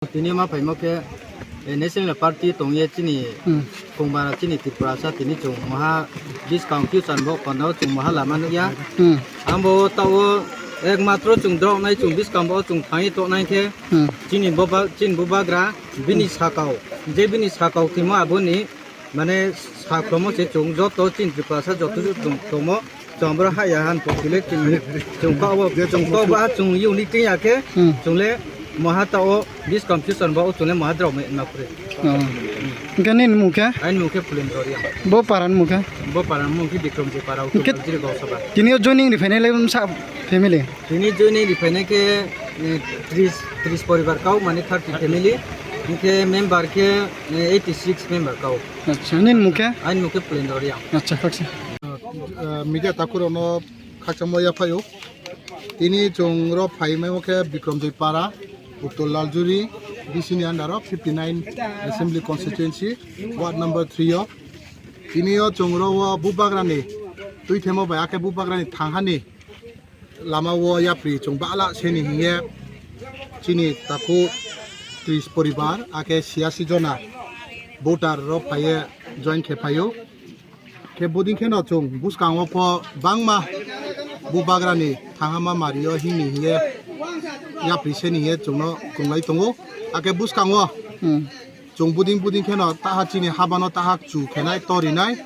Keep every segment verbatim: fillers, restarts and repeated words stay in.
Tini ma phaimo khe, eh, National Party tongye chini Hmm. Kongmara chini Tripura sa tini chwng maha buskang future bo kono chwng maha lama nukya. Hmm. Ambo tao ekmatro chwng drok nai chwng buskang bo chwng thangwi tok nai khe Hmm. chini boba, chini bubagra bini Hmm. sakao, je bini sakao timo aboni mane sakromo se chwng joto chini Tripura sa joto chwng tomo. Chwng boro haya han pok chwle chwng, chwng kok bo, chwng kok bo ha chwng unit twi ya khe, Hmm. chwng le moha ta o buskang future bo o chwng le moha drop me na phure. Oh. Hwnkhe nini mung khe? Aini mung khe Pulendra Reang. Bo para ni mung khe? Bo para ni mung khe Bikramjit para, Hwnkhe Uttor Jiri Gausaba. Tini o joining ri phainai le bwsa family? Tini joining ri phainai khe, eh, tris, tris poribar kau, mane thirty family. Hwnkhe member khe, eh, eighty six member kau. Acha, nini mung khe? Aini mung khe Pulendra Reang. Acha, khaksa. Uh, media takhurokno khakchangma yaphaio. Tini chwng ro phaimao khe Bikramjit Para, Uttor Laljuri, D C ni under o fifty nine Assembly Constituency, Ward number three o. Tini o chwng ro o Bubagrani twithemo bai akhe Bubagrani thanghani lama o yapri chwng bala seni hiye chini takhuk tris poribar akhe siyasi jona voter ro phaiye join khe phaio. Khe buding kheno chwng bwskango pho bangma Bubagrani thangama mario himni hiye yapri seni hiye chwngno kwrwnglai tongo. Akhe bwskango Hmm. chwng buding buding kheno taha chini habano taha chu khenai torinai.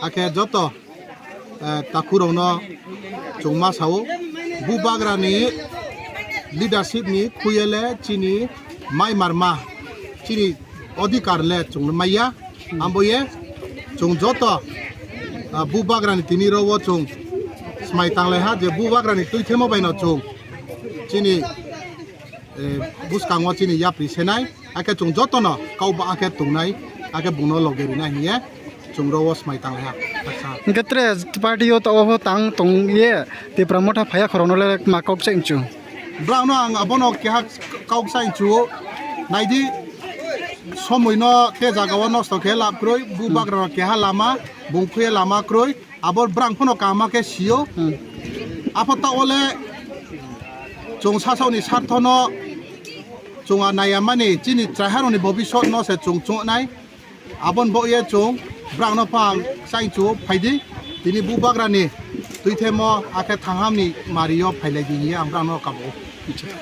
Akhe joto, eh, takhurokno chwng ma sao, Bubagrani leadership ni khuyele chini mai marma chini odhikar le chwng maya. Ambo ye chwng joto, ah, Bubagrani tini ro o chwng smai tanglai ha je Bubagrani twithemo bai no chwng chini, eh, bwskango chini yapri senai, akhe chwng jotono kau ba akhe tongnai, akhe bungno loge rinai hiye chwng ro o smai tanglai ha. Acha. Hwnkhe tre party o to obo tang tong ye Tipra Motha phaiya khorokno le ma kok cheng chu. Bwrangno ang abono keha kok cheng chu, naidi somoi no te jaga o nosto khe lab kroi, Bubagrano keha lama, bung khuye lama kroi, abo bwrang phano kaham khe sio. Hmm. Apho ta ole chwng sasao ni sartho no chwng a naiya mani chini chwrairok ni bobisot no se chwng chungnai. Abon bo ye chwng bwrang no phang cheng chu phaidi. Tini Bubagrani twithemo akhe thanghamni mario phailai di hiye ang bwrang no kabo.